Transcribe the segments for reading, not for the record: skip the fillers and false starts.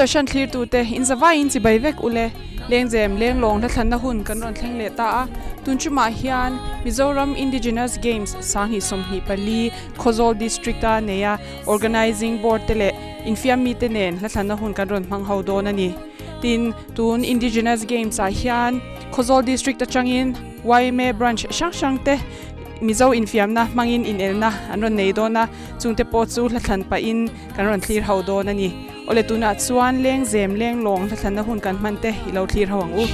Doordarshan thlirtute in zavaiin chibai vek ule. Lengzem lenglawng hlathlanna hun kan rawn thleng leh ta a. Tun chumah hian Mizoram Indigenous Games 2024 Khawzawl District a nei a, Organising Board te leh infiam mite nen hlathlanna hun kan rawn hmang ho dawn a ni. Tin, tun Indigenous Games ah hian Khawzawl District atangin yma Branch hrang hrang te Mizo infiamna hmangin inelna an rawn nei dawn a, chungte pawh chu hlathlan pahin kan rawn thlir ho dawn a ni. Awle tunah chuan lengzem lenglawng hlathlanna hun kan hman te i lo thlir ho ang u.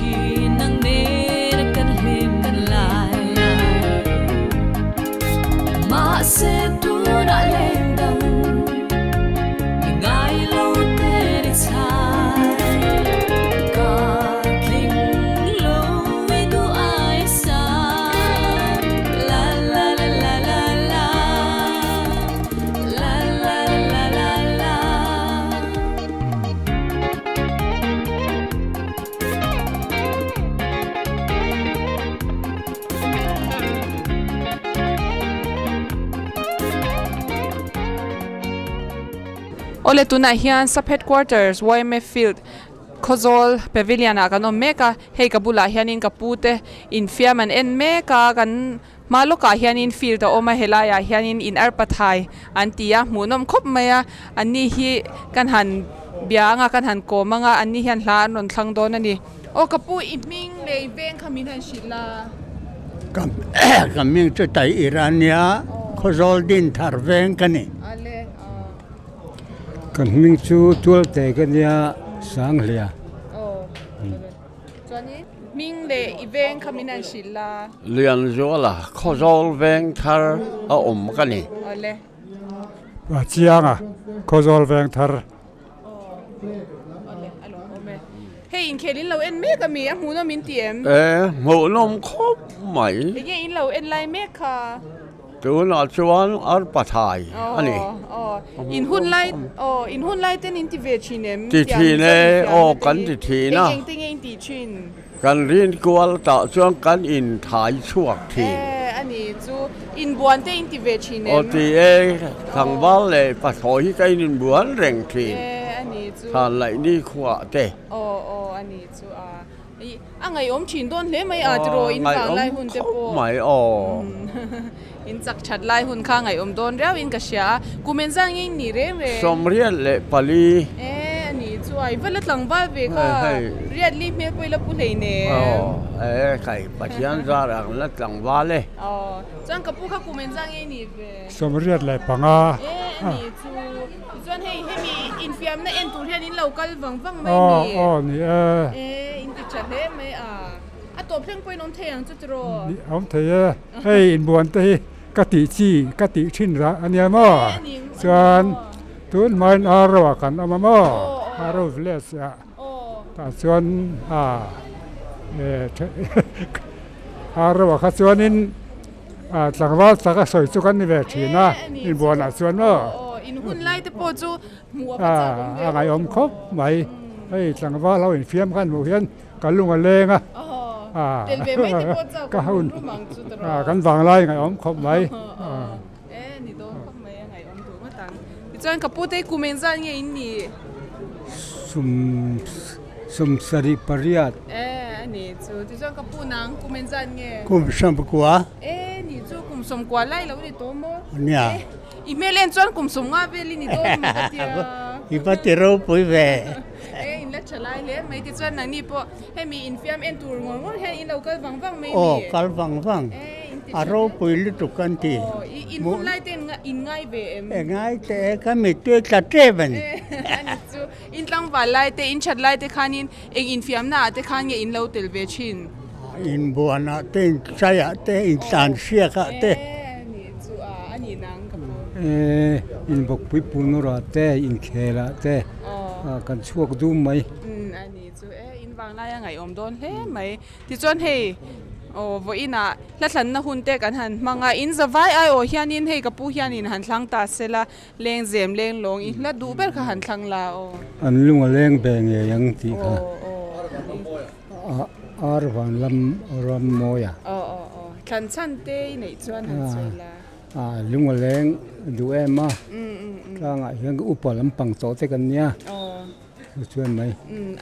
Awle tunah hian sub headquarters YMF field Khawzawl pavilion ah kan awm mek a, hei ka bulah hianin ka pu te infiam an en mek a, kan Hma lawkah hianin field a awm a, helaiah hianin in arpa thai an ti a, hmuhnawm khawp mai a, anni hi kan han bia anga kan han kawm anga anni hian hla an rawn thlang dawn a ni. Aw ka pu i hming lei veng kha min han hrilh a. Ka hming chu Tai Irania Khawzawl Dinthar veng ka ni. Ka hming chu Tualte ka nia Sanghlia. Chuanin hming leh i veng kha min han hrilh a. Lianzuala Khawzawl veng thar a awm ka ni. Awle. A chiang a, Khawzawl veng thar. Awle, a lo awm e. Hei inkhel in lo en mek a mi, a hmuhnawm in ti em? E, hmuhnawm khawp mai. Enge in lo en lai mek kha? Tunah chuan arpa thai a ni. In hun lai aw in hun lai ten in ti ve thin em? Ti thin e, aw kan ti thin a. Eng eng te nge in tih thin? Kan rin kual tah chuan kan in thai chhuak thin. E a ni chu inbuan te in ti ve thin em? Aw ti e, tlangval leh pathlawi hi ka in inbuan reng thin. E a ni chu. Thlan laih ni khuah te. Aw aw a ni chu a. A ngaihawm thin dawn hle mai a tiraw in vang lai hun te pawh. Mai aw. In chak that lai hun kha ngaihawm dawn riau in ka hria a. Kum en zang in ni reng reng. 24. E a ni chu a i va la tlangval ve kha. Riat li hmel pawh i la pu hlei nen. Aw e kai Pathian zar ang la tlangval e. Aw chuan ka pu kha kum en zang in ni ve. 75. E a ni chu. Tichuan hei hemi infiamna en tur hian in lo kal vang vang mai ni. Aw aw ni e. E in ti tha hle mai a. A tawp thleng pawhin awm thei ang chu tiraw? Ni awm thei e. Hei inbuan te hi ka tih chi ka tih thin rah a nia maw? Chuan tun hmain Aro ah kan awm a maw? Aro village ah tah chuan a Aro ah kha chuanin Ah tlangval tak a sawi chu kan ni ve thin a, inbuanah chuan maw. Aw in hun lai te pawh chu hmuh a va chak awm ve. A ngaihawm khawp mai, hei tlangval ho infiam khan hmuh hian ka lung a leng a. Tel ve mai te pawh chak awm rum rum ang chu ta rawh. Kan vanglai ngaihawm khawp mai. E ni dawn khawp mai a ngaihawm duh ngawt ang. Tichuan ka pute kum engzat nge in nih? Sum 78. E a ni chu tichuan ka pu nang kum engzat nge? Kum 90. E ni chu kum 90 lai lo ni tawh maw? Nia. E i hmel en chuan kum 50 vel i ni dawn maw ka tia. I va ti ropui ve. E in la tha lai hle mai tichuan nangni pawh hemi infiam en tur ngawr ngawr hian in lo kal vang vang mai ni. Aw kal vang vang. A ropui lutuk an ti. Aw i in hun lai te in ngai ve em? E ngai teh e ka mittui tla tep a ni. E a ni chu. In tlangval lai te in that lai te khanin eng infiamna ah te khan nge in lo tel ve thin? Inbuan ah te in chai ah te in tlan hriak ah te. E a ni chu a a ni nang ka pu. E inbawkpui punur ah te inkhel ah te kan chhuak dum mai. Umm a ni chu e in vanglai a ngaihawm dawn hle mai. Tichuan hei aw vawiinah hlathlanna hun te kan han hmang a, in zavai ai aw hianin hei ka pu hianin han thlang ta sela, lengzem lenglawng i hla duh ber kha han thlang la aw. An lung a leng ve ngei ang tih kha ar van lam ram mawi a. Aw aw aw thlan chhan te i neih chuan han sawi la. Lung a leng duh em a, tlangah hian upa lampang tawh te kan nia. Aw. Chuan mai.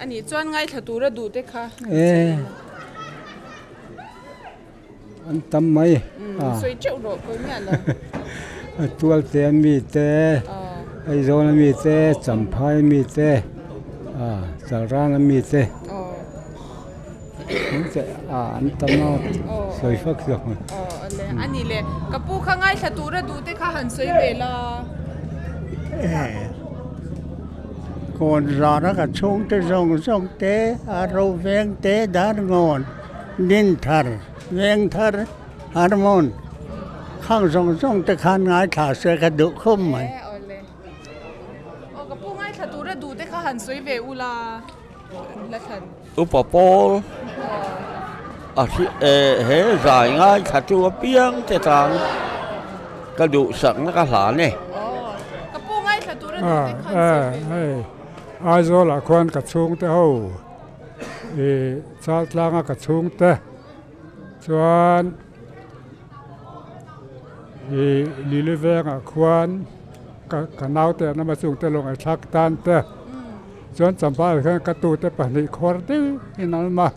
Ani chuan ngaithla tura duh te kha. E an tam mai. Sawi teuh rawh pawi miah lo. Tualte a mi te, Aizawl a mi te, Champhai a mi te, Chalrang a mi te. An tam a sawi fak zawk. Ani le ka pu kha ngaithla tura duh te kha han sawi ve la. Kawn zara ka chhungte zawng zawng te, a ro veng te, Darngawn, Dinthar, Vengthar, Harmon khang zawng zawng te khan ngaithla se ka duh khawp mai. Aw ka pu ngaithla tura duh te kha han sawi ve ula la thlan. Upa pawl a he zai ngaithla tu apiang te tan ka duhsakna ka hlan e. Ka pu ngaithla tura duh te kha han sawi ve ula. Aizawl ah khuan ka chhungte ho ih Chaltlanga ka chhungte chuan ih Lili vengah khuan ka naute an awm a chungte lawng ei thlak tan te chuan Champhai ah khan ka tute pahnih khuar deuh in an awm a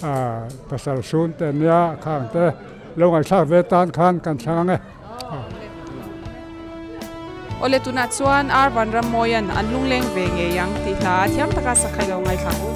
ah pasal hrum te ania khang te lo ngaihthlak ve tan khan kan thlang ang e. Awle tunah chuan Ar Vanrammawia'n an lungleng ve ngei ang tih hla thiam taka sakhai lo ngaithla u.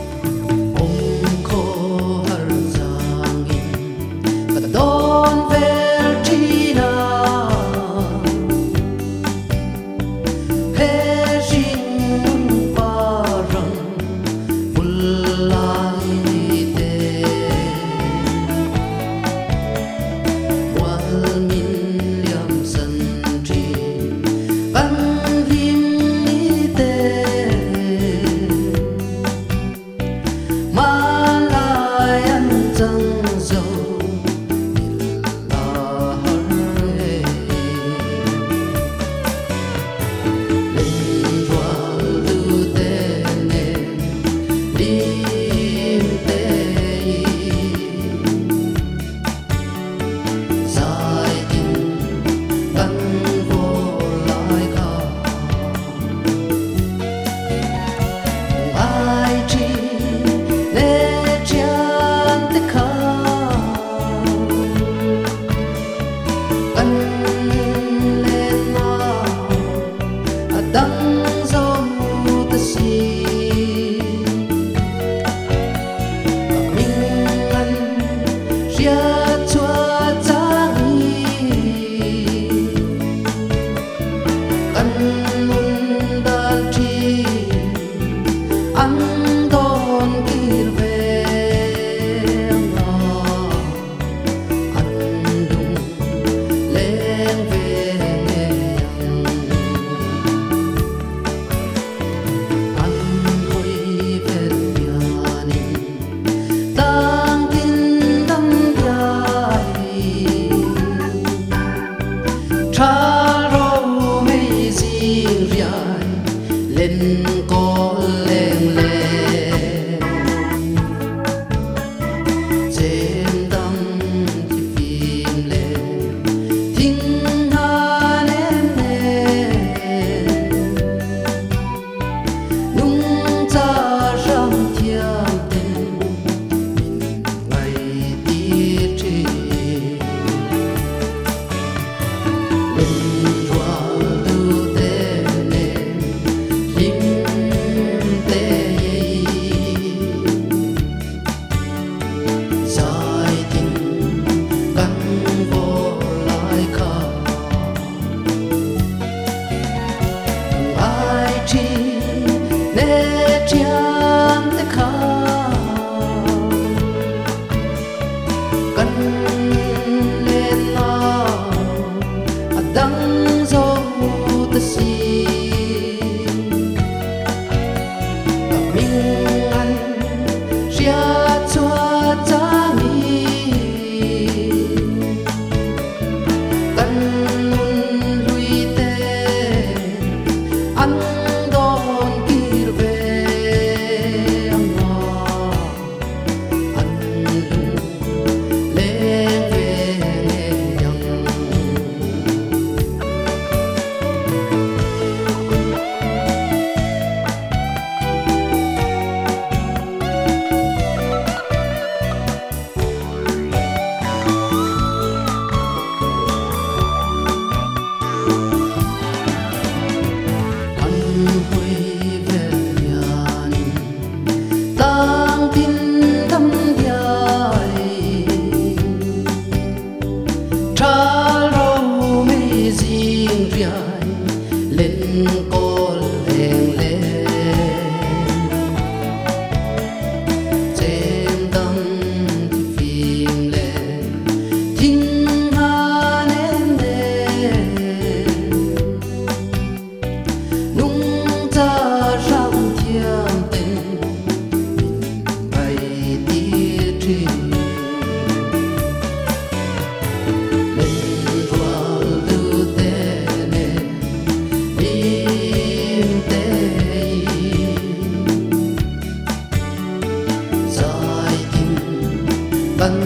Kan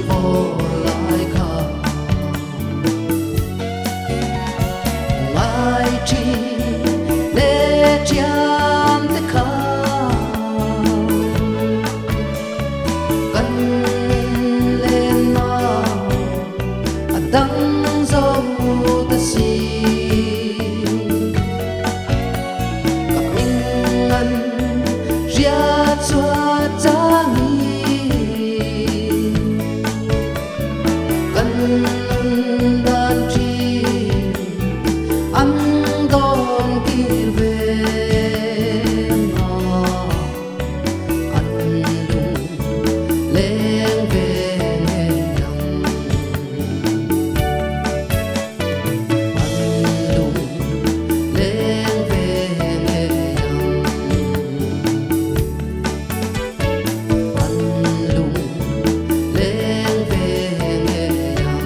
vô lại kha ngai chi le chiam te kha kan lên na dang zo ta si ka ming an ria chua changi kan dan chi an don kir ve nga an lung leng ve nge yang an lung leng ve nge yang an lung leng ve nge yang.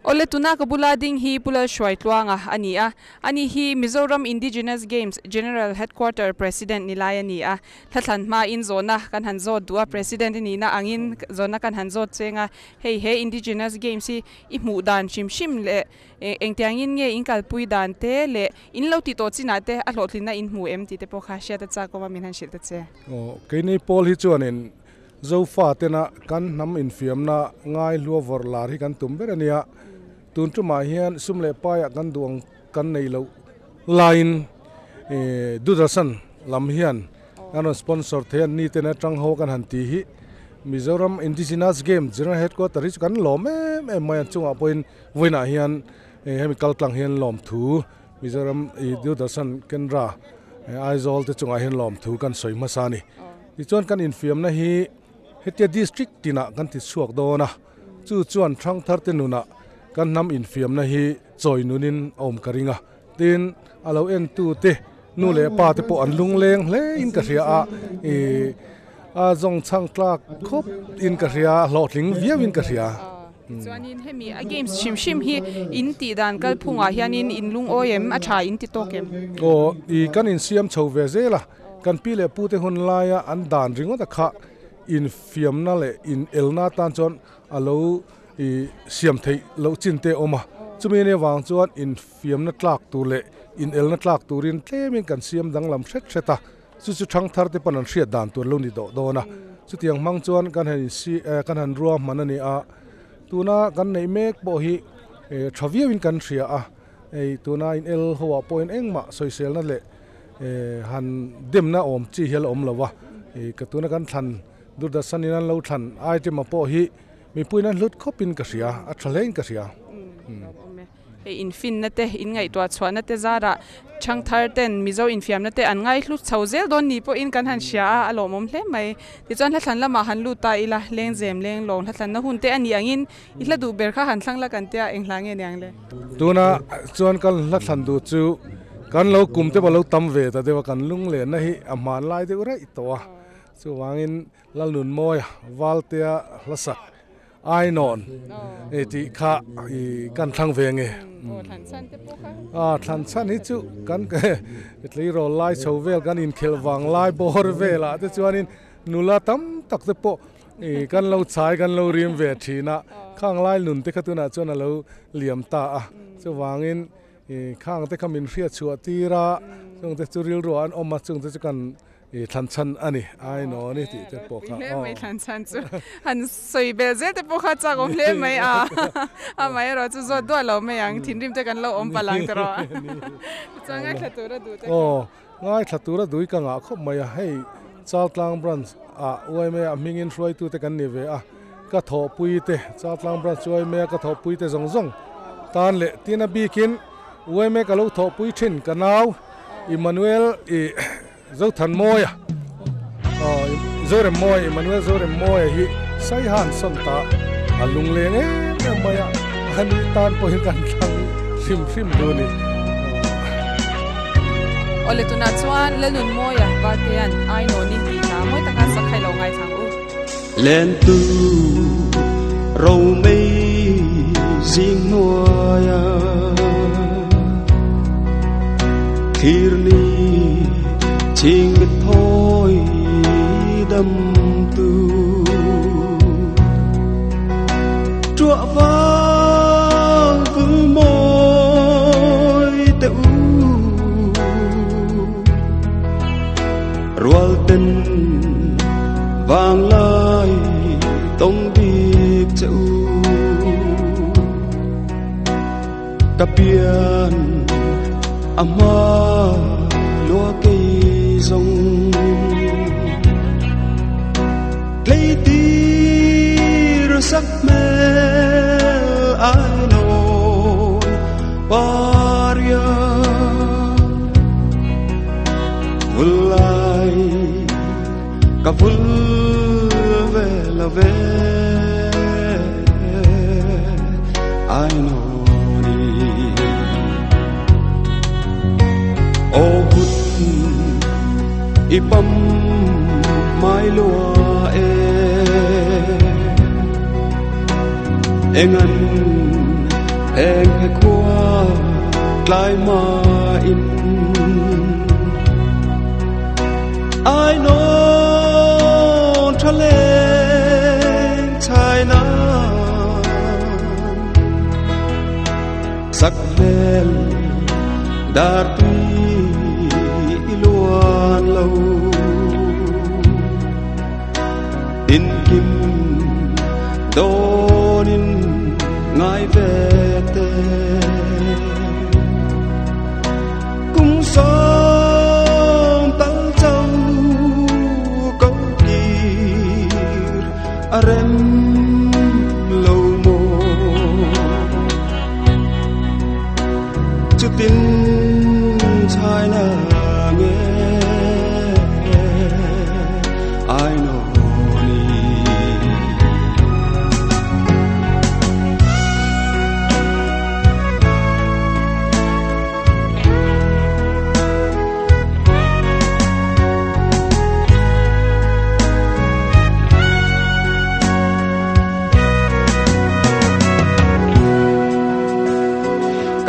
Ole tuna ka bula ding hi pula hruai tluanga ani a ani hi Mizoram Indigenous Games General Headquarter President nilai ani a thlathan ma in zona kan han zo dua president ni na angin zona kan han zo chenga hei he Indigenous Games hi i hmu dan shim shim le engtiangin nge in kalpui dan te le in lo ti to china te a hlawhtlina in hmu em ti te pawh kha hriat a chak awm a min han hrilh ta che. O keini pawl hi chuanin zofa tena kan hnam infiamna ngai hlua vawrh lar hi kan tum ber ania tun tumah hian sum leh paiah kan duang kan nei lo lain Doordarshan lam hian kan rawn sponsor thei an ni ten atang ho kan han ti hi Mizoram Indigenous Game General Headquarter hi chu kan lawm em em mai an chungah pawhin vawiinah hian hemi kaltlang hian lawm thu Mizoram Doordarshan Kendra Aizawl te chungah hian lawm thu kan sawi hmasa a ni. Tichuan kan infiamna hi hetia district tinah kan ti chhuak dawn a, chu chuan thang thar te nunah kan hnam infiamna hi chawi nunin a awm ka ring a. Tin, a lo en tu te nu leh pa te pawh an lung leng hle in ka hria a, ih a zawng chhang tlak khawp in ka hria a, hlawhtling viau in ka hria. Chuanin hemi a games hrim hrim hi in tih dan kalphungah hianin in lungawi em a tha in ti tawk em? Aw, ih kan insiam chho ve zel a, kan pi leh pu te hun laia an dan ringawt a kha infiamna leh in elna atan chuan a lo ih siam theih loh chin te a awm a, chumi ania vang chuan infiamna tlak tur leh in elna tlak turin tlemin kan siam danglam hret hret a, chu chu thang thar te pawn an hriat dan tur lo ni dawh dawn a, chutiang hmang chuan kan han insi kan han rua hman a ni a, tuna kan neih mek pawh hi tha viauin kan hria a, hei tuna in el ho ah pawhin engmah sawiselna leh han demna awm chi hi a la awm lo a, ka tuna kan thlan Doordarshan in an lo thlan item ah pawh hi mipuiin an hlut khawpin ka hria, a tha hlein ka hria. Hei infinna te, inngaihtuah chhuahna te zarah thang thar ten Mizo infiamna te an ngaihlu chho zel dawn ni pawhin kan han hria a, a lawmawm hle mai. Tichuan hla thlan lamah han lut ta ila, lengzem leng lawng hla thlanna hun te a nih angin i hla duh ber kha han thlang la kan tia eng hla nge niang le? Tuna chuan kan hla thlan duh chu kan lo kum te pawh lo tam ve ta deuh a, kan lunglenna hi a hmanlai deuh raih tawh a, chuvangin Lalnunmawia Valtea hla sak Ainawn tih kha kan thlang ve nge. A thlan chhan hi chu kan tleirawl lai chho vel kan inkhelh vang lai bawr velah te chuanin nula tam tak te pawh kan lo chhai kan lo rim ve thin a, khang lai nun te kha tunah chuan a lo liam ta a, chuvangin khang te kha min hriat chhuah tir a, chungte chu rilruah an awm a, chungte chu kan I thlan chhan a ni, ai naw ni tih te pawh kha aw. Hle mai thlan chhan chu han sawi bel zel te pawh kha chak awm hle mai a, a mah erawh chu zawt duah lo mai ang, thinrim te kan lo awm palh ang tawh. Tichuan ngaithla tura duh te kha. Aw, ngaithla tura duh i ka ngah khawp mai a, hei Chaltlang Branch ah UIMA ah hmingin hruaitu te kan ni ve a, ka thawhpui te Chaltlang Branch UIMA ka thawhpui te zawng zawng tan leh tin a bikin UIMA ka lo thawhpui thin ka nau Emmanuel i Zothanmawia Zoremmawi Emmanuel Zoremmawi hi Saihan sawn ta a lungleng em em mai a, ani tan pawhin kan thlang hrim hrim duh a ni. Awle tunah chuan Lalnunmawia Vatea'n Ainawni tih hla mawi taka sak kha i lo ngaithla ang u. Lentu romei zing hnuaia thlir ni chhing mit thawi dam tu Truah vang vul mawi te u Rual ten vang lai tawng bik che u. Ka pian a hma lua kei zawng. Tleitir sak hmel ai nawn paria. Vul lai ka vul ve lo ve ai nawni. Aw hut i pam mai lua e engan eng he khua tlai ma in. Ai nawn tha leng chai na sak hmel dar tui i luan lo. Tin kim dawnin ngai ve te. Kum sawm tal chau ko kir a rem lo maw. Chutin chai na nge ai naw ni.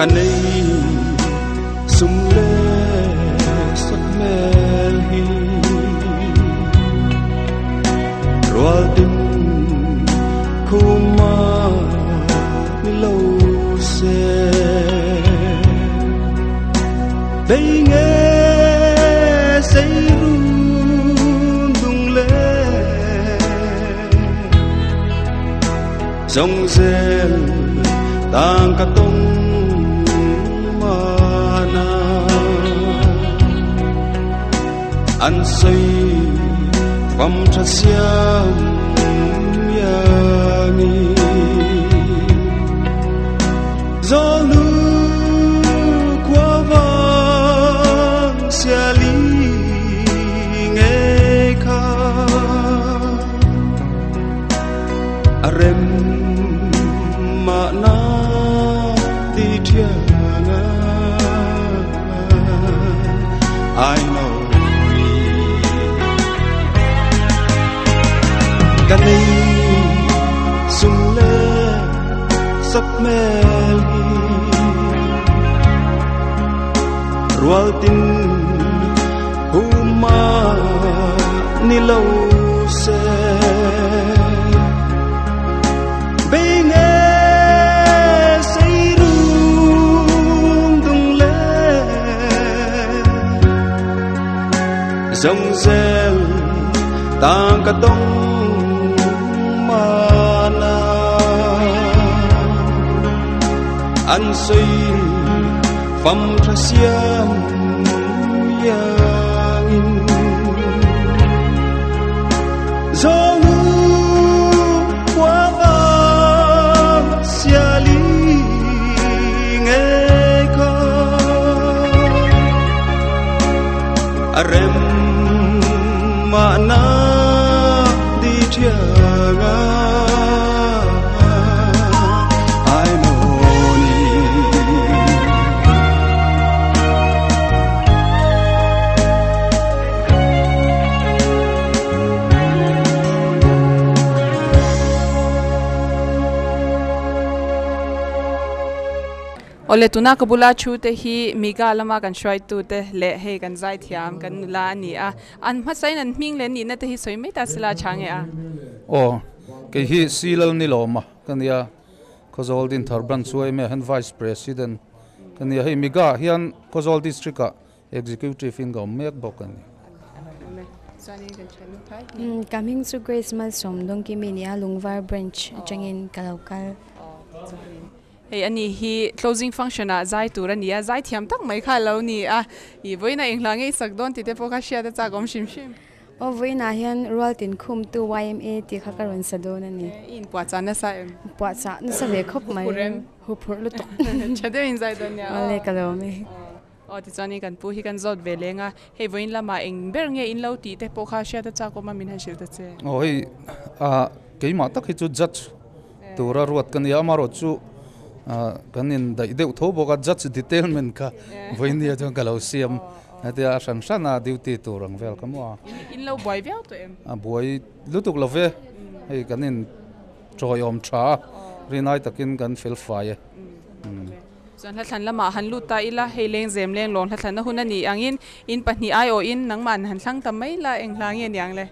Ka nei sum le sak mel hi rual tin khuma ni lo se vei nge sei run dung le dòng zel tang ka tong mana an sei pham tha siam yang gió lu qua vang xia li nghe kha a rem ma na ti thianga ai know ka nei sum le sap mel hi rual tin hu ma ni lo se be nge sei rung dung le dòng zel tang ka tong ma na an sei pham tha siam yang in gió lu qua vang xia li nghe có a rem ma na Awle tuna ka bula thu te hi Miga lama kan hruaitu te leh hei kan zaithiam kan nula a ni a, an hmasain an hming leh nihna te hi sawi mai ta sela a chhang e a. Aw, kei hi Silal Nilawma ka nia, Khawzawl Dinthar Branch yma hian Vice President ka nia, hei Miga ah hian Khawzawl District ah Executive in ka awm mek bawk a ni. Ka hming chu Grace Malsawm Dawngkimi nia, Lungvar Branch atangin ka lo kal. Hei ani hi closing function ah zai tur a ni a, zai thiam tak mai kha a lo ni a, ih vawiinah eng hla ngei sak dawn tih te pawh kha hriat a chak awm hrim hrim. Aw vawiinah hian rual tin khum tu yma tih kha ka rawn sa dawn a ni. I inpuahchah nasa em? Puahchah nasa ve khawp mai. Huphurh em? Huphurh lutuk. Tha deuhin zai dawn nia aw. Awle ka lawm e. Aw tichuanin kan pu hi kan zawt ve leng a, hei vawiin lamah eng ber nge in lo tih te pawh kha hriat a chak awm a min han hrilh ta che. Aw hei ah keimah tak hi chu judge tura ruat ka nia, amaherawh chu kan in daih deuh tho bawk a, judge detailment kha vawinia chuan ka lo siam hetia a hran hran a duty tur ang vel ka maw a. In lo buai viau tawh em? A buai lutuk lo ve, hei kan in tawiawm tha a, rinai takin kan fel fai e. Chuan hlathlan lamah han lut ta ila, hei lengzem lenglawng hlathlanna hun a nih angin in pahnih aiawhin nangmah han thlang ta mai la, eng hla nge niang le?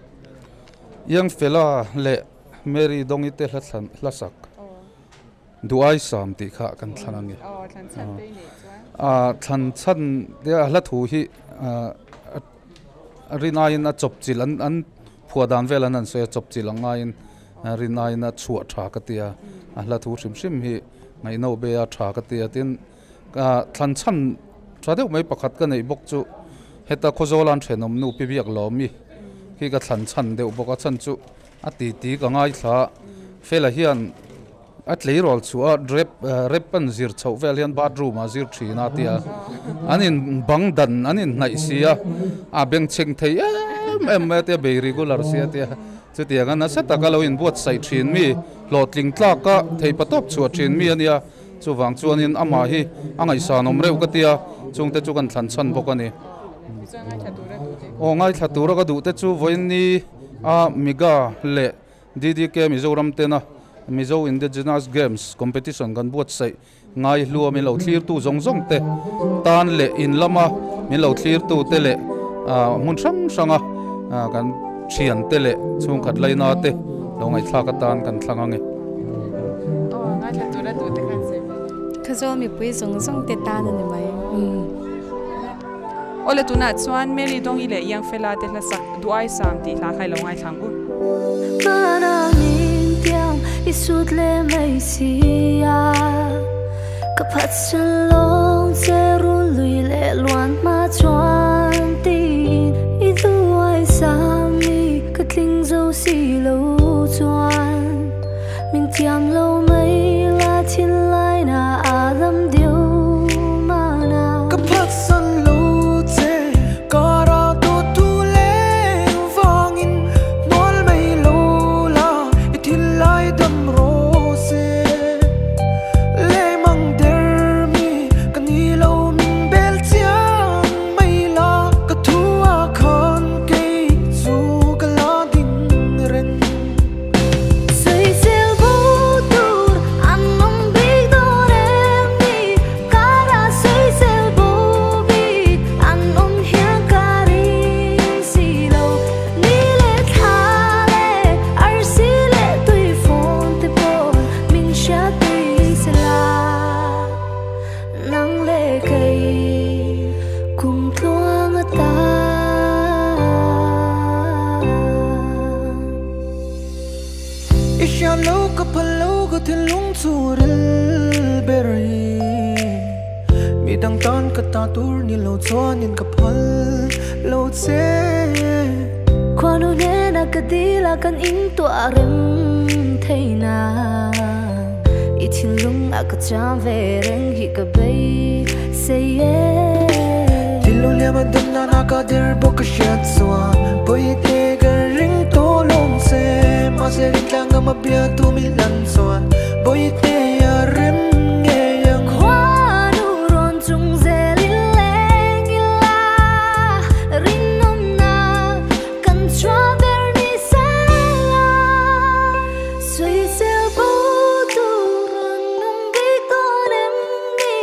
Iang Fela leh Mary Dawngi te hla thlan hla sak Duai Sam tih kha kan thlan a ni. Thlan chhan te a hla thu hi rinaiin a chawp chilh an an phuah dan vel an han sawi a chawp chilh ang ngaiin rinaiin a chhuah tha ka ti a, a hla thu hrim hrim hi ngaihno be a tha ka ti a tin thlan chhan tha deuh mai pakhat ka neih bawk chu heta Khawzawla'n thenawm nu Pi Biaklawmi khi ka thlan chhan deuh bawk a chhan chu A ti ti ka ngaithla. Fela hian a tleirawl chhuah a rep rep an zir chhoh vel hian bathroom ah zir thin a tia an in bang dan an in hnaih si a a bengchheng thei em em mai a tia bei regular si a tia chutiang a nasa taka lo inbuatsaih thin mi hlawhtling tlak a theipa tawp chhuah thin mi a nia chuvang chuanin amah hi a ngaihsan awm reuh ka tia chungte chu kan thlan chhan bawk a ni. Aw ngaithla tura ka duh te chu vawiin ni. A Miga leh DDK Mizoram tena Mizo Indigenous Games Competition kan buatsaih ngai hlua min lo thlirtu zawng zawng te tan leh in lama min lo thlirtu te leh hmun hrang hranga kan thian te leh chhungkhat laina te lo ngaihthlak atan kan thlang ange. Khawzawl mipui zawng zawng te tan a ni mai. Awle tunah chuan Mary Dawngi leh Iang Fela te hla sak Duai Sam tih hla kha i lo ngaithla ang u. Hmanangin tiang i sut leh mai si a, ka phatsan lawng che run lui leh luan hma chuan tiin i duai sam i ka tling zo si lo chuan min thiam lo mai la thinlai na a dam deuh mana. Ka phatsan lo che kara dawttu leng vangin hnual mai lo la i thil lai dam rawh se. Lemang der mi ka ni lo min bel chiang mai la ka thu a khan kei chu ka la ding reng. Sawisel bo tur an awm bik dawn em ni? Kara sawisel bo bik an awm hian ka ring si lo. Ni leh thla leh arsi leh tui fawn te pawh min hriat pui se la. Nang leh kei kum tluang atan. I hriat lo ka phal lo ka thinlung chu ril ber hi. Mi dang tan ka ta tur ni lo chuanin ka phal lo che. Khuanu hnena ka dil a kan in tuah rem thei nang. I thinlung a ka cham ve reng hi ka bei sei e. Thinlung liam a dam nan a ka der bawk ka hriat chuan pawi te ka ring tawh lawm che. Mahse rin tlang a ma bia tu mi lan chuan pawi te a rem ngei ang. Khuanu rawn chung zel in leng ila rinawmna kan chhuah ber ni sela. Sawisel bo tur an awm bik dawn em ni?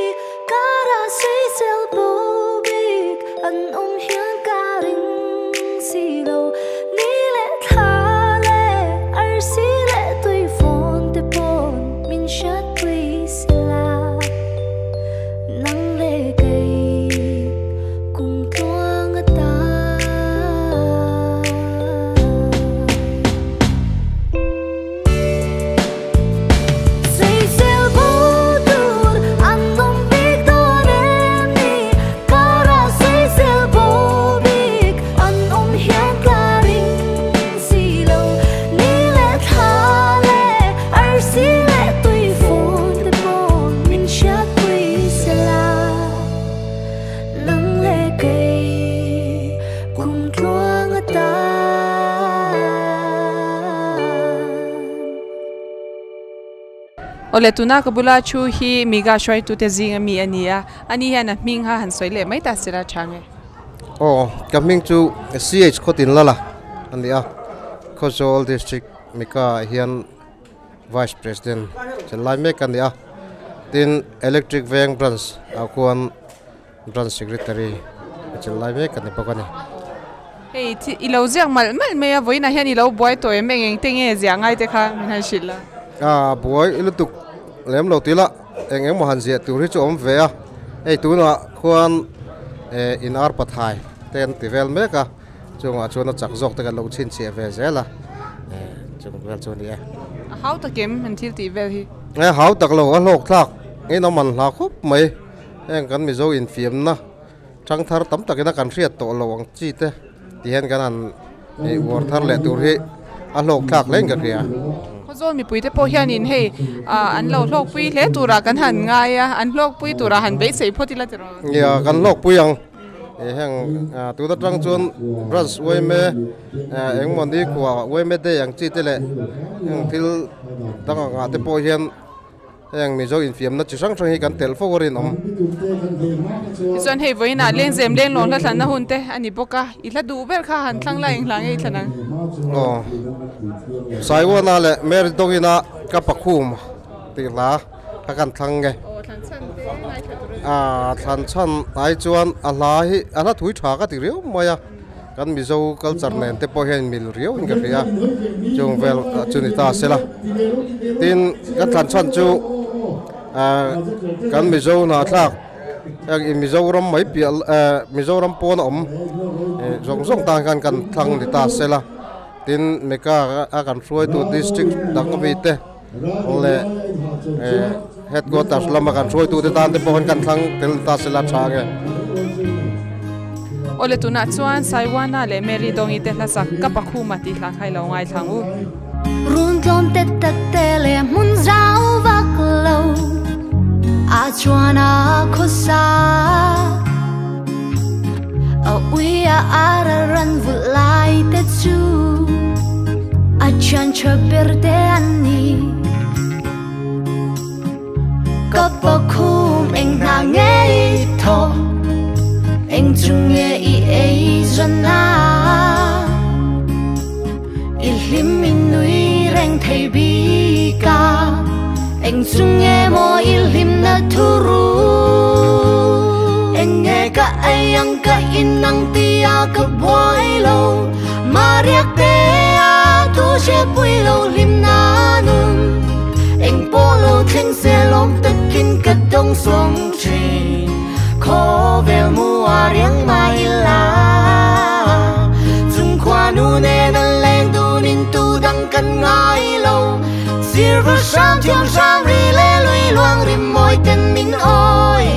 Awle tuna ka bula thu hi Miga hruaitute zinga mi a ni a, ani hian a hming kha han sawi leh mai ta sela tha nge. Aw, ka hming chu CH Khawtinlala a ni a, Khawzawl District Mika ah hian Vice President chan lai mek a ni a, tin Electric Veng Branch ah khuan Branch Secretary a chan lai mek a ni bawk a ni. Hei thi i lo ziak malh malh mai a, vawiinah hian i lo buai tawh em eng eng te nge ziah ngai te kha min han hrilh la. A buai lutuk lem lo tih lah eng eng maw han ziah tur hi chu a awm ve a, hei tunah khuan in ar pathai te an ti vel mek a, chungah chuan a chak zawk te kan lo chhinchhiah ve zel a, chung vel chu a ni e. A hau tak em an thil tih vel hi? E hau tak lo, a hlawk thlak in a man hla khawp mai, heng kan Mizo infiamna Chang thar tam takin a kan hriat tawh lo ang chi te ti hian kan han uar thar leh tur hi a hlawk thlak hle in ka hria. Khawzawl mipui te pawh hianin hei an lo hlawkpui hle turah kan han ngai a, an hlawkpui turah han beisei phawt ila tiraw? Nia, kan hlawkpui ang. Heng tun atang chuan branch uaime engemaw ni khua uaime day ang chi te leh heng thil dang angah te pawh hian Heng Mizo infiamna chi hrang hrang hi kan telh fo a rinawm. Tichuan hei vawiinah lengzem lenglawng hla thlanna hun te a ni bawk a, i hla duh ber kha han thlang la eng hla nge i thlan ang? Aw, Saiwana leh Mary Dawngina ka pakhum tih hla kha kan thlang nge. Aw, thlan chhan te ngaithla tur a ni. Aa, thlan chhan ai chuan a hla hi a hla thui tha ka ti riau mai a. Kan Mizo culture nen te pawh hian mil riau in ka hria chung vel chu ni ta sela. Tin kan thlan chhan chu kan Mizo hnahthlak heng Mizoram mai piah Mizoram pawn a awm zawng zawng tan khan kan thlang ni ta sela. Tin Mecca a kan hruaitu district dang ami te leh headquarters lama kan hruaitute tan te pawh khan kan thlang tel ta sela tha nge. Awle tunah chuan Saiwana leh Mary Dawngi te hlasak ka pakhuma tih hla kha i lo ngaithla ang u. Run tlawm te tak te leh hmun zau vak lo a chuan a khawsa a ui a ara ran vulh lai te chu a thian tha ber te an ni. Ka pakhum eng hna nge i thaw eng chu nge i ei zawn a i hlim i nui reng thei bik a eng chu nge maw i hlim na thu ru eng nge ka ei ang ka in ang tia ka buai lo Mariak te a thu hre pui lo hlim na nun eng pawh lo thleng se lawm takin ka dawng sawng thin khawvel mu a riang mai ila chung khuanu nen an leng dunin tu dang kan ngai lo sirva hram thiam hram ri leh lui luang rim mawi ten min awi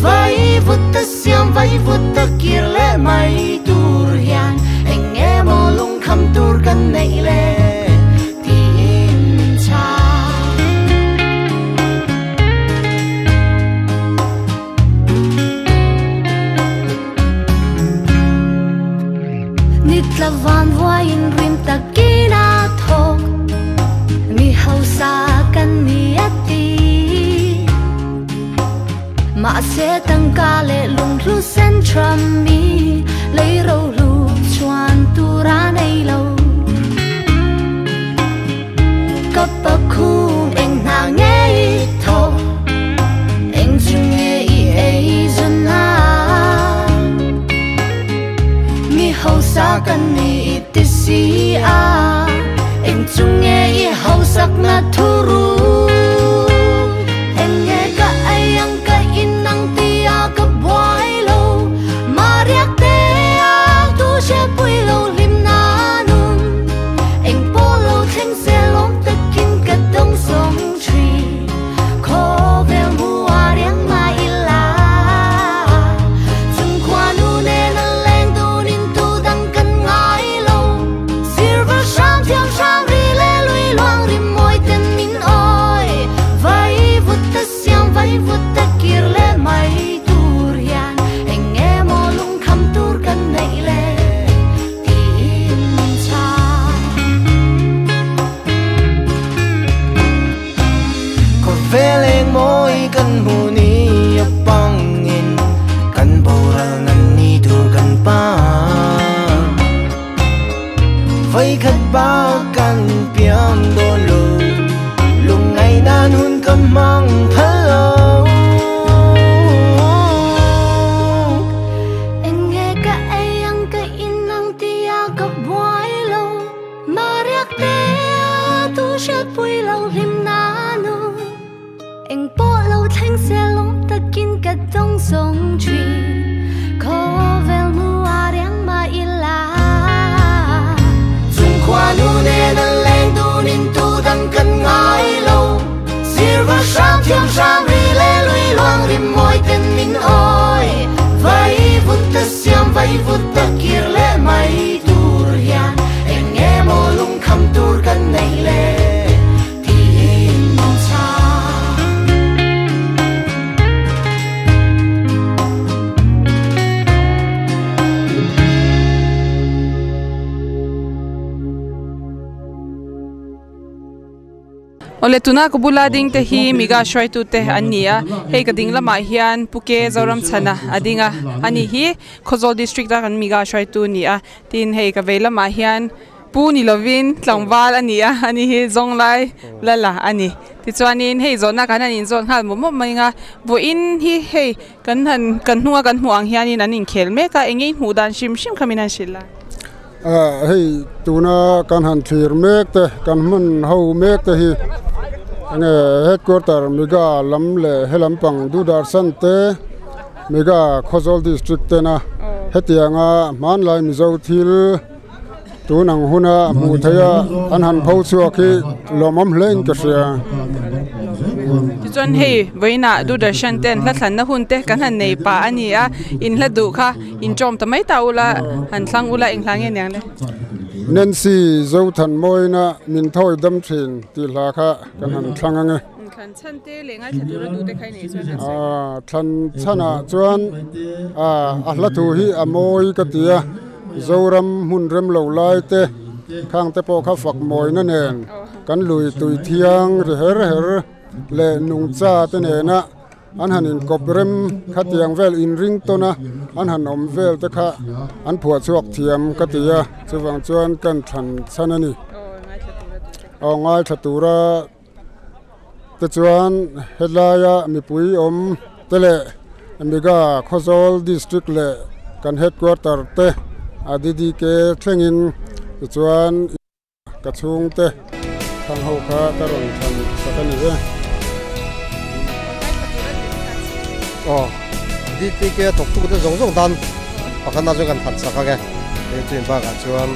vai vut ta siam vai vut ta kir leh mai tur hian eng nge maw lungkham tur kan neih le tiin min chhang. Ni tla van vuaiin rim takin a thawk mi hausa kan ni a ti. Mahse tangka leh lunghlu sen tha mi lei rohlu chuan tur a nei lo. Ka pakhum eng hna nge i thaw eng chu nge i ei zawn a mi hausa kan ni i ti si a eng chu nge i hausak na thu ru. Eng nge ka ei ang ka in ang tia ka buai lo Mariak te a thu hre pui lo hlim na nun eng pawh lo thleng se lawm takin ka dawng sawng thin khawvel mu a riang mai ila chung khuanu nen a leng dunin tu dang kan ngai lo sirva hram thiam hram ri leh lui luang rim mawi ten min Zam ri le lui luang rim moi ten min oi vai vut ta siam vai vut ta kir le mai tur hian eng emo lung kham tur kan nei le tin cha. Ole tuna ko bula ding te hi miga shoi tu te ania hei ka ding lama hian puke zoram chana adinga ani hi Khawzawl district da kan miga shoi tu ni a tin hei ka veila ma hian pu ni lovin tlangwal ania ani hi zonglai lala ani ti chuanin hei zona kan an in zon hal mo mo mai nga bo in hi hei kan han kan hnuwa kan hmuang hianin an in khel me ka engei hmu dan shim shim khamin an shila. Hei tuna kan han thir mek te kan man ho mek te hi nge headquarter miga lam le helam pang Doordarshan te miga Khawzawl district te na hetianga man lai mizo thil tunang huna mu theya an han pho chuak hi lomam hlein ka sia. Ti chuan hei voina Doordarshan ten hla thlan na hun te kan han nei pa ani a in hla du kha in chom ta mai ta ula han thlang ula eng hlang nge niang le. Nancy zo than moina min thoi dam thin ti hla kha kan han thlang ange. Thlan chan te le ngai thatura du te khai nei chuan han a thlan chana chuan a hla thu hi a moi ka tia zoram hun rem lo lai te khang te po kha fak moi na nen kan lui tui thiang ri her her le nung cha te ne na an han in kop rem kha tiang vel in ring to na an han om vel te kha an phua chuak thiam ka tia chuwang chuan kan than chanani o ngai thatura te chuan helaya mipui om tele miga Khawzawl district le kan headquarter te adidi ke thlengin chuan ka chung te thang ho kha karon than sakani e. Oh DTK thok tu te zong zong dan pakana jo kan than saka ge e chin ba ka chuan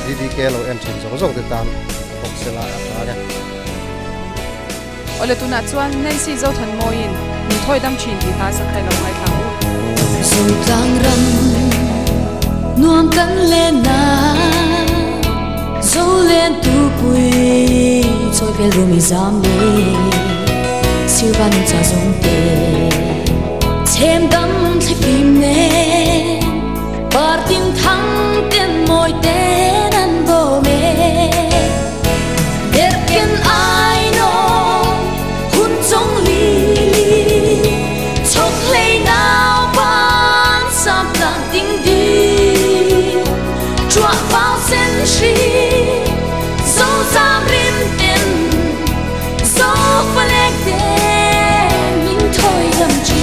DDK lo en thin zong zong te tan bok sela a ge. Ole tuna chuan Nancy zo than moin min thoi dam chin ti ha sakhai lo ngai thang u. Zo tlang ram nuam kan le na zo len tu pui choi vel rumi zam le siêu cha zong te chem dam thli phim ne par tin thang ten moi ten an bo me der ken ai no hun chong li li chok lei nao ban sam tlang ting di chua vào sen shi zo zam rim ten zo phalek ten min thoi dam chi.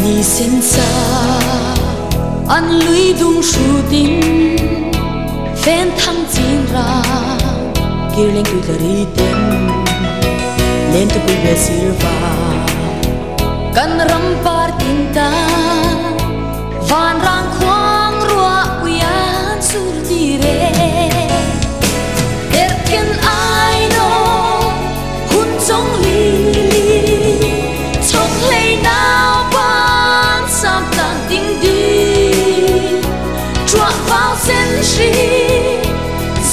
Ni sen sa an lui dung shu tin fen thang chin ra kir leng tu ri ten len tu pui be silva kan ram par tin ta van rang khoang rua uyan sur ti re der ken ai no hun chong li li chok lei nao ban sam tlang ting di chua vào sen shi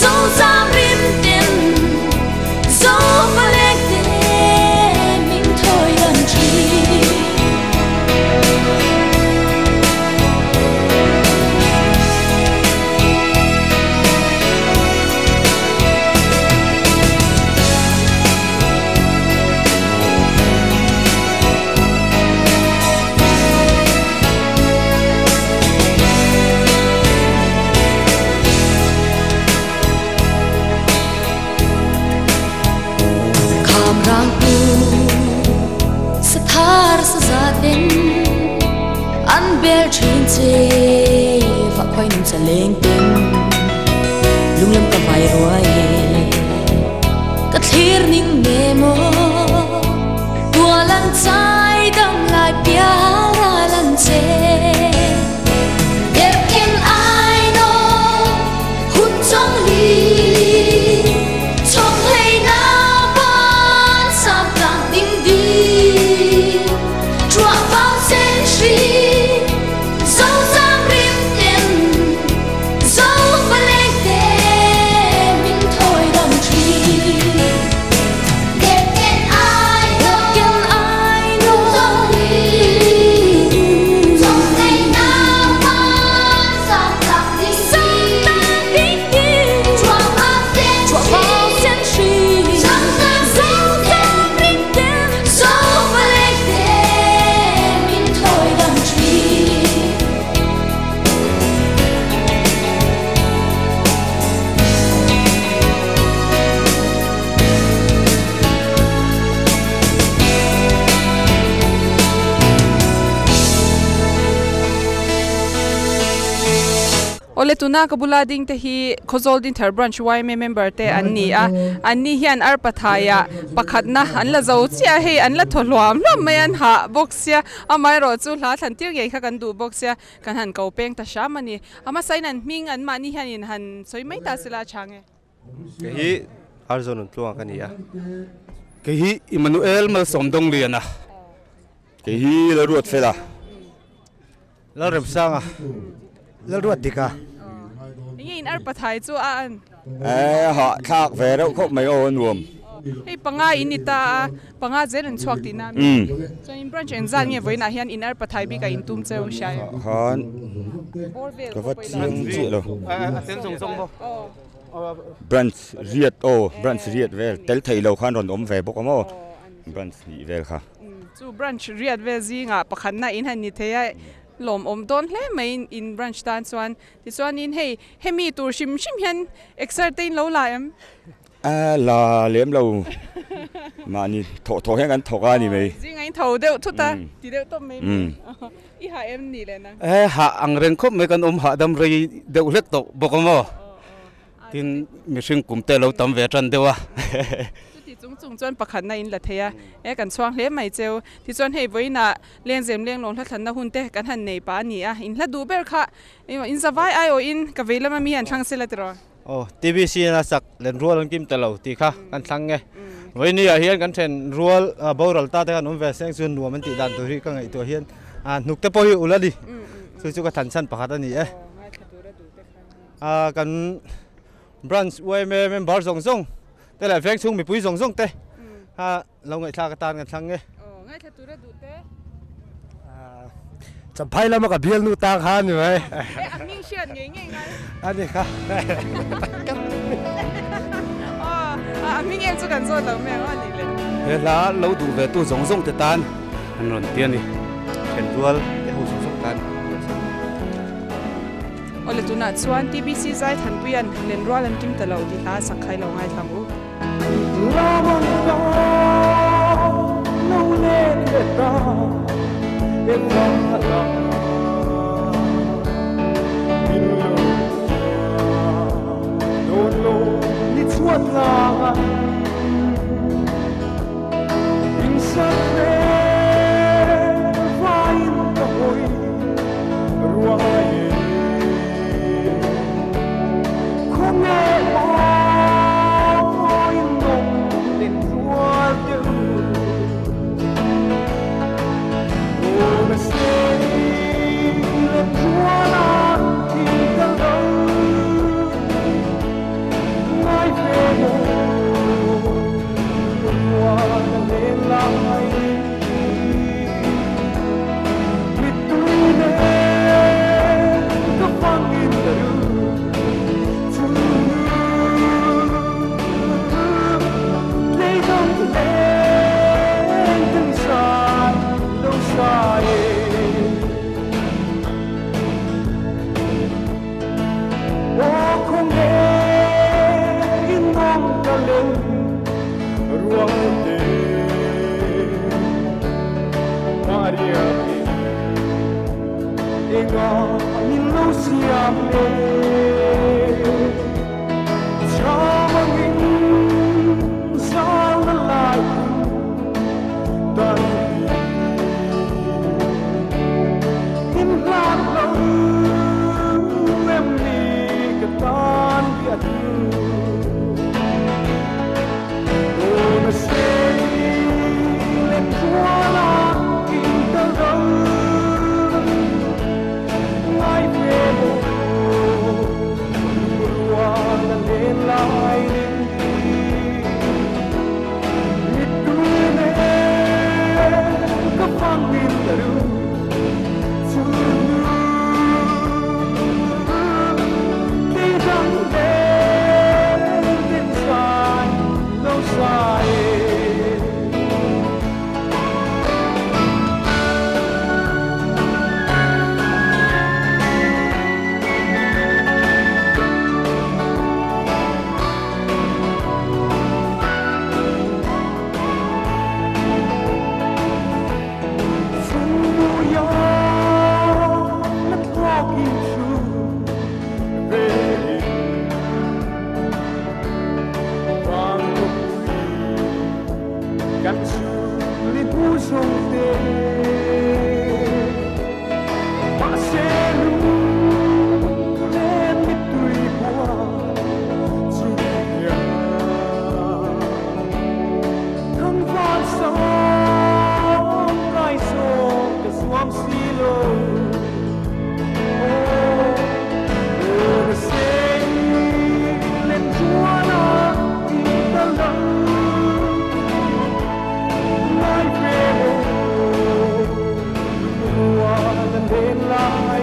zo zam rim ten zo phalek ten min thoi dam chi. An bel thin che và khoai nung cha leng ten lung lam ka vai roi ka thlir ning me mo tua lan chai dam lai pia ra lan che der ken ai no Awle tuna ka bula ding te hi Khawzawl Dinthar Branch yma member te an ni a, an ni hian arpa thaiah pakhatna an la zo chiah a, hei an la thaw hluam hluam mai a, an hah bawk sia, amaherawh chu hla thlan tir ngei kha kan duh bawk sia, kan han ko peng ta hram a ni. A hmasain an hming an mahni hianin han sawi mai ta sela a chhang e. Kei hi Arzon Untluanga ka ni a. Kei hi Emmanuel Malsawmdawngliana. Kei hi Lalruatfela. Lalremsanga. Lalruat dika. Enge in arpa thai chu a an? Eh ha thlak ve reuh khawp mai aw a nuam. Hei panga in ni ta a, panga zel an chhuak tihna a mi. Chuan in branch engzat nge vawiinah hian in arpa thai bik a in tum cheu hria em? Khan ka va chiang chiah lo. A tel zawng zawng maw? Branch riat aw, branch riat vel tel theih lo khan rawn awm ve bawk a maw? Branch hnih vel kha. Chu branch riat vel zingah pakhatna in han ni thei a, lawmawm dawn hle mai in branch tan chuan. Tichuanin hei hemi tur hrim hrim hian exer te in lo la em? A la lem lo mahni thawh thawh hian kan thawk a ni mai. Zingah in tho deuh thut a, ti deuh tawp mai mai. I hah em ni leh nang? E hah ang reng khawp mai kan awm hahdam rei deuh hlek tawh bawk a maw? Tin, mihring kum te lo tam ve tan deuh a. Chuti chung chung chuan pakhatna in la thei a, e kan chhuang hle mai cheu. Tichuan hei vawiinah lengzem lenglawng hla thlanna hun te kan han nei pah a ni a, in hla duh ber kha in zavai aiawhin ka vei lama mi han thlang sela tiraw? Aw, TBC in a sak len rual an kim ta lo tih kha kan thlang nge. Vawiini ah hian kan then rual boral ta te khan awm ve seng chu nuam an tih dan tur hi ka ngaihtuah hian hnuk te pawh hi ulh a ni. Chu chu ka thlan chhan pakhat a ni e. Kan branch yma member zawng zawng te leh veng chhung mipui zawng zawng te kha lo ngaihthlak atan kan thlang nge. Ngaithla tura duh te. Champhai lama ka bial nu tang kha ni mai. E a hming hriat ngei ngei ngai. A ni kha. A hming em chu kan zawt lo mai ang a nih le. He hla lo duh ve tu zawng zawng te tan an rawn ti a ni. Then rual te ho zawng zawng tan. Awle tunah chuan TBC zai Thanpuia'n len rual an kim ta lo tih hla a sak kha i lo ngaithla ang u. Kan li tu song te Ma se lu le mi tui bua Chu ya Thang van song Kai song Ka suam si lo Oh, se lên chúa na ta lắng mai về mùa lần đến lại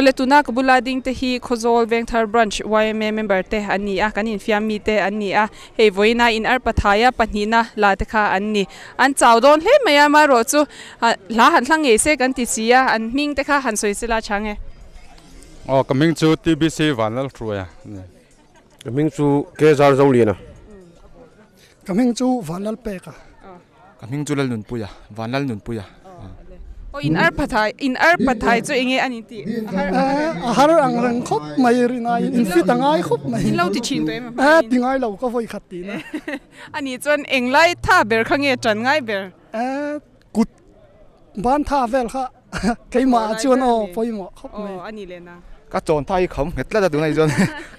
Ole tuna kabula ding te hi Khawzawl Vengthar branch YMA member te ani a kanin fiam mi te ani a hei voina in ar pathaya pahnina la te kha anni an chawdon hle maya ma ro chu la han thlang ngei se kan ti sia an hming te kha han soi sela change o kaming chu TBC vanal thruya kaming chu kezar zolina kaming chu vanal peka kaming chu lal nun puya vanal nun puya o in ar pathai chu enge ani ti har ang rang khop mai ri na in fit angai khop mai in lo ti chin to em ti ngai lo ka voi khat ti na ani chon englai tha ber khange chan ngai ber kut ban tha vel kha keima chuan o poimo khop mai o ani le na ka chon thai khom nget la da du nei chon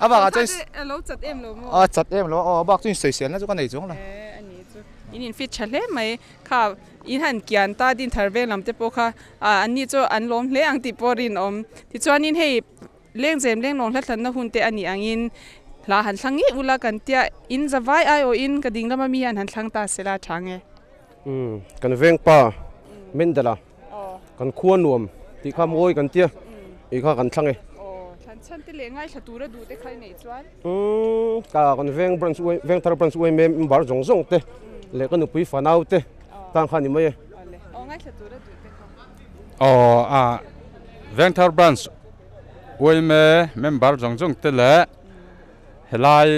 aba ka choi lo chat em lo mo a chat em lo o bak chuin soi sel na chu ka nei chong la ani chu in in fit chale mai kha in han kian ta din tharve lam te po kha ani chu an lom hle ang ti porin om ti chuan in hei leng zem leng long hlatlan na hun te ani angin la han thlangi ula kan tia in zawai ai o in ka ding lama mi han han thlang ta sela thange kan veng pa mendala kan khuan nuam ti kha moi kan tia i kha kan thlange o than chan te le ngai thlatura du te khai nei chuan ka kan veng branch veng thar branch oi mem bar jong jong te le kan pui fanau te tang khani mai o ngai thlatura du te kha o a veng thar branch oi me member jong jong te le helai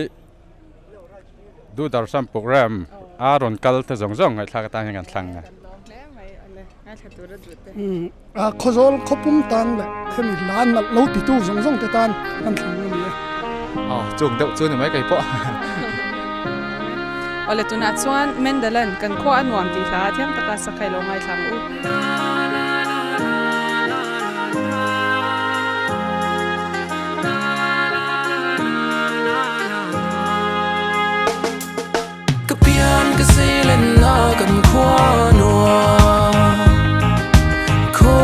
du darshan program aron kal te jong jong ngai thla ka tang ngan thlang a Khawzawl khopum tan le hemi lan na lo ti tu zong zong te tan an thlang ani a chung deuh chu ni mai kai po ole tuna chuan mendalan kan kho anuam ti hla thiam taka sakhai lo ngai thlang u Kapian ka silen na kan khua nua Kho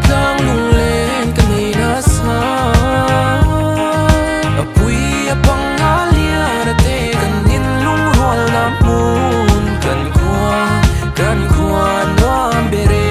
tlang lung len ka nei na sa A pui a pang a lia na te kan nin lung rual na mun kan khua nuam bere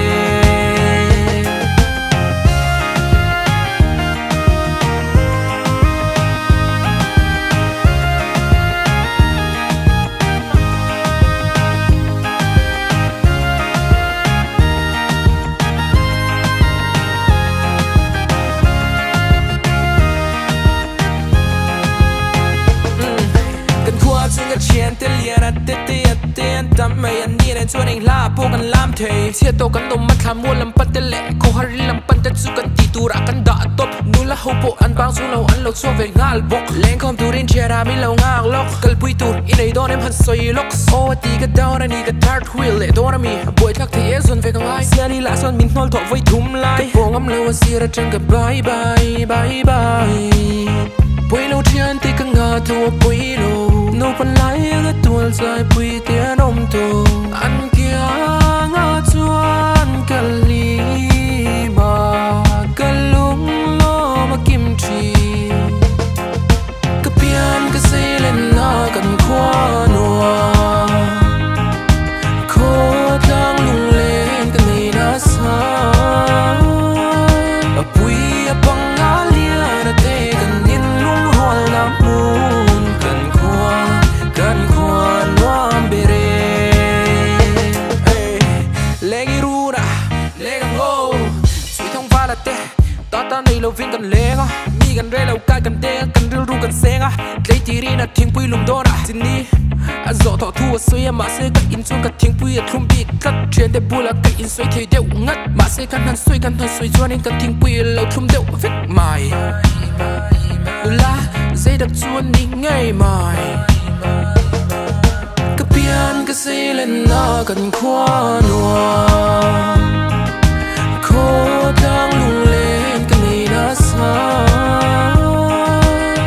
chuan la po kan lam thei chia to kan nom ma thla mu lam pat te le ko har lam pan te chu kan ti tur a kan da top nu la ho po an bang chu lo an lo chu ve ngal bok leng kom turin chera mi lo ngak lok kal pui tur in ei don em han soi lok o ti ka down ani ka third wheel le don mi boy thak the zon ve ka ngai siali la son min hnol tho voi thum lai ka pong am lo sira chang ka bye bye bye bye pui lo thian ti ka nga thu pui lo no pan lai ga tual zai pui te an om tu an kia nga chuan ka lima ka lung lo ma kim chi ka pian ka silen na kan khua nua kho tlang lung len ka nei na sa a pui a pang a lia na te kan Tleitirin a thingpui lum dawna chini a zawh tawh thu a sawi a mahse ka in chuan ka thingpui a thlum bik tlat thian te bula ka in sawi thei deuh ngat mahse kan han sawi kan han sawi chuanin ka thingpui a lo thlum deuh vek mai nula zei dak chuan ni ngei mai ka pian ka sei len na kan khua nuam khaw tlang lung len ka nei nasa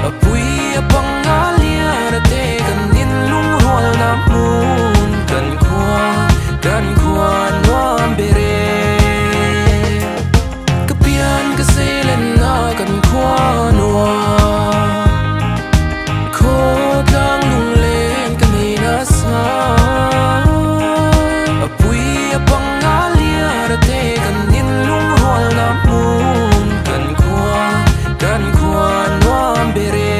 a pui a panga lian a te kan in lung rual na hmun kan khua nuam bere ka pian ka sei len na kan khua nuam khaw tlang lung len ka nei nasa a pui a panga lian a te kan in lung rual na hmun kan khua nuam bere.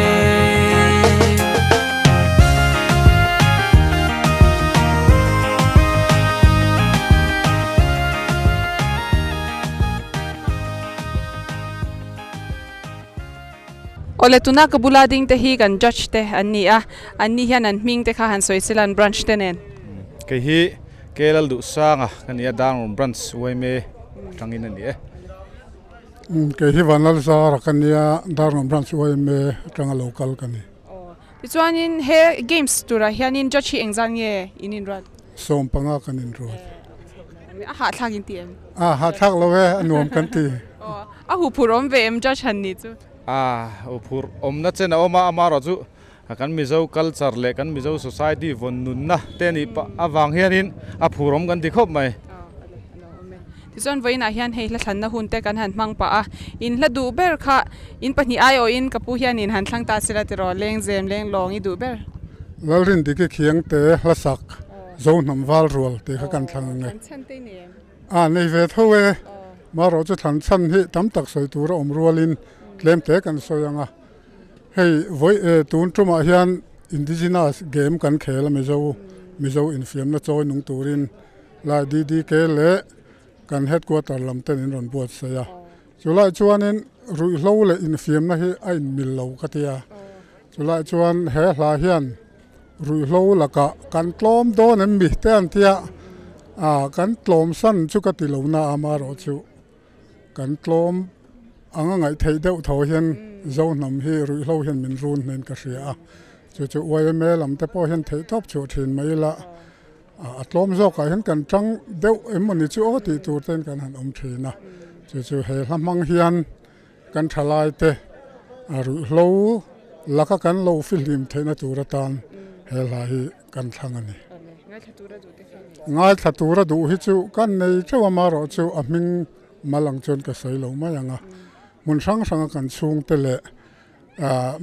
Ole tuna ka bula ding te hi kan judge te an ni a an ni hian an hming te kha han sawi silan branch te nen ke hi Kelal du sanga kan ia Darngawn branch YMA tangin ani e ke hi Vanlal Zara kan ia Darngawn branch YMA tanga local kan ni ti chuanin he games tura hianin judge hi engzan nge inin rat som panga kan in rot a ha thak in ti em a ha thak lo ve anuam kan ti a hu phurom ve em judge han ni chu a phur om na chen oma amaro chu kan Mizo culture le kan Mizo society von nun na te ni pa awang hianin a phurom kan ti khop mai ti chuan voina hian hei hla thlan na hun te kan han hmang pa a in hla du ber kha in pahnih ai o in kapu hian in han thlang ta sila ti ro leng zem leng long i du ber lalrin diki khiang te hla sak zo hnam wal rual te kha kan thlang nge a nei ve tho e ma ro chu thlan chan hi tam tak soi tura om rualin tlem te kan soyanga hei voi tun tuma hian indigenous game kan khela Mizo Mizo infiam na choi nung turin lai DDK le kan headquarter lam ten in ron buat saya chulai chuanin rui hlo le infiam na hi a in mil lo katia chulai chuan he hla hian rui hlo laka kan tlom don em mi te an tia a kan tlom san chu ka ti lo na ama ro chu kan tlom anga ngai thei deuh tho hian zo nam hi rui hlo hian min run nen ka hria a chu chu YMA lam te pawh hian thei tawp chu thin mai la a tlawm zawk ah hian kan tang deuh emawni chu aw tih tur ten kan han awm thin a chu chu he hla hmang hian kan thalai te a rui hlo laka kan lo fihlim theihna tur atan he hla hi kan thlang ani ngai thla tura duh hi chu kan nei theuh ama rawh chu a hming malang chuan ka sawi lo mai anga mun hrang hranga kan chhung te le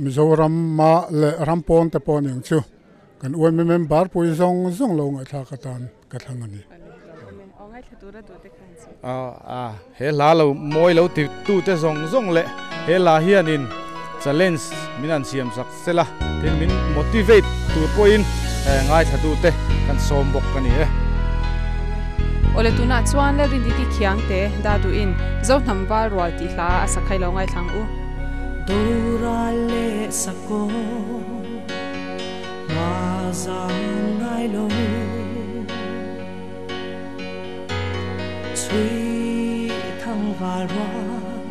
Mizoram ma le rampawn te pawh aniang chu kan YMA member pui zawng zawng lo ngaihthlak atan ka thlang ani a he hla lo mawi lo ti tu te zawng zawng le he hla hianin challenge min an siam sak sela tin min motivate tur pawhin ngai thla tu te kan sawm bawk ka ni e. Ole tuna chuan le rindiki khiang te da du in zo hnam wal rual ti hla a sakhai lo ngai thlang u dura le sako ma zang ngai lo chui thang wal rual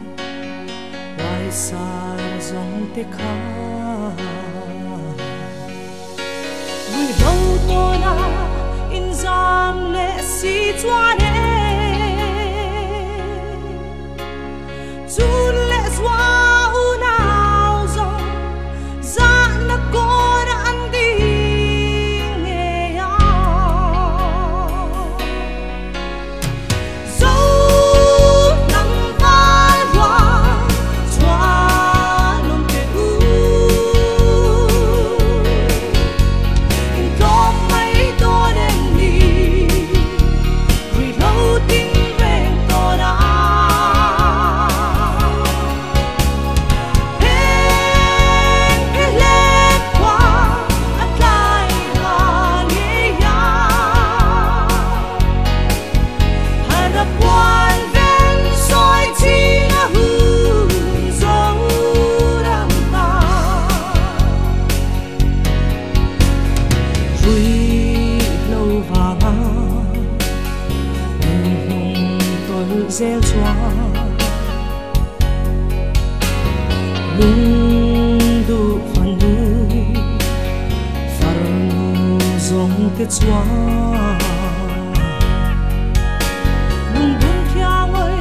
wai sar zong te kha rui lo to na in zam le si chuan e chun le zwa u nau zo za na kor an di nge ya zo nam vai hoa chua lung te u in tlawm mai dawn em ni rui zel chuan lung du fanu farnu zong te chuan lung dum thiang ơi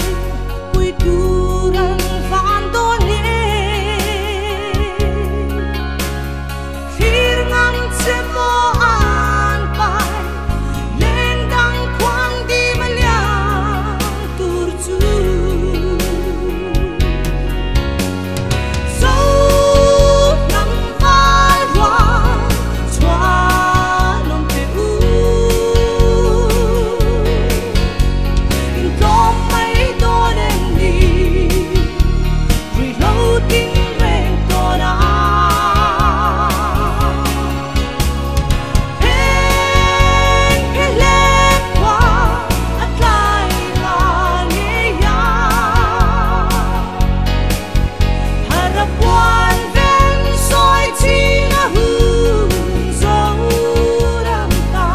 pui turan van don ni thlir ngam che mo an pai lên đăng khoang đi mà liang tur chu dấu nắng vai hoa choa nông te u in tlom mai do đen ni vì lâu tin reng to na Heng phe qua at lai ma nge ya Harapuan ven soi chi na hun zo ram ta.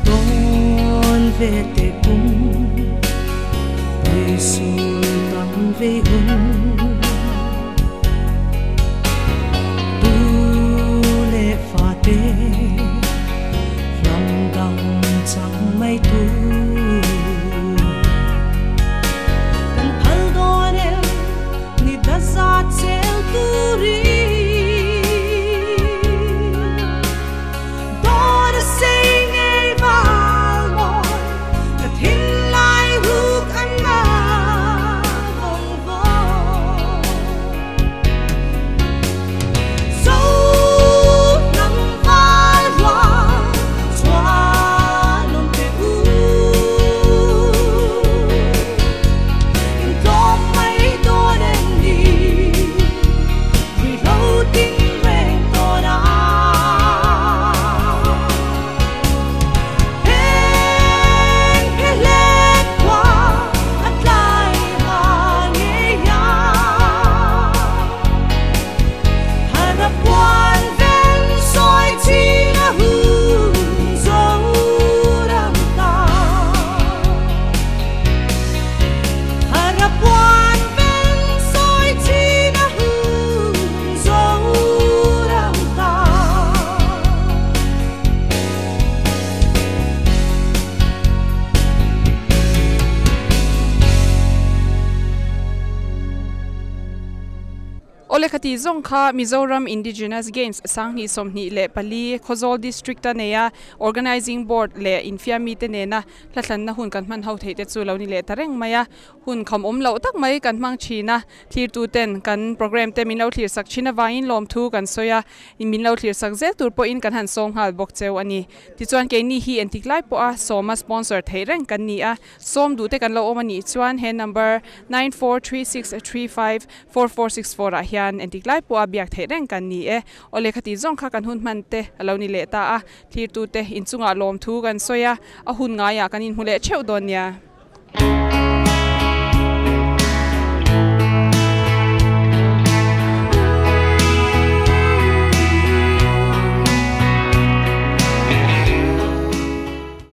Tôn về te cung Giêsu tăng về hùng tu lệ pha te lòng đằng chẳng may tu kan phal don em ni da za chel tu ri Don say ngay val moi ka thin lai huk an na vong vong dấu nắng vai hoa choa nông te u in tlom mai do đen ni vì lâu tin reng to na Heng phe let qua at lai ma nge ya Harapuan ven soi chi na hun zo ram ta. Harapuan ven soi chi na hun zo ram ta. Ole khati zong kha Mizoram Indigenous Games 2024 Khawzawl District a neia Organizing Board le infiami te nena hla na hun kan hman ho thei te chu lo ni le ta reng mai a hun kham awm loh tak mai kan hmang thina thlir tu ten kan program te min lo thlir sak thina wangin lawm thu kan sawi a min lo thlir sak zel tur pawhin kan han sawm nghal bawk cheu ani tichuan keini hi entik lai pawh a sawma sponsor thei reng kan ni a sawm duh te kan lo awm ani chuan he number 9436354464 ah hian entik lai pawh a biak thei reng kan ni e awle khati zawng kha kan hun hman te alo ni leh ta a thlir tu te inchungah lawm thu kan sawi a a hun ngaiah kan inhmu leh theuh dawn nia.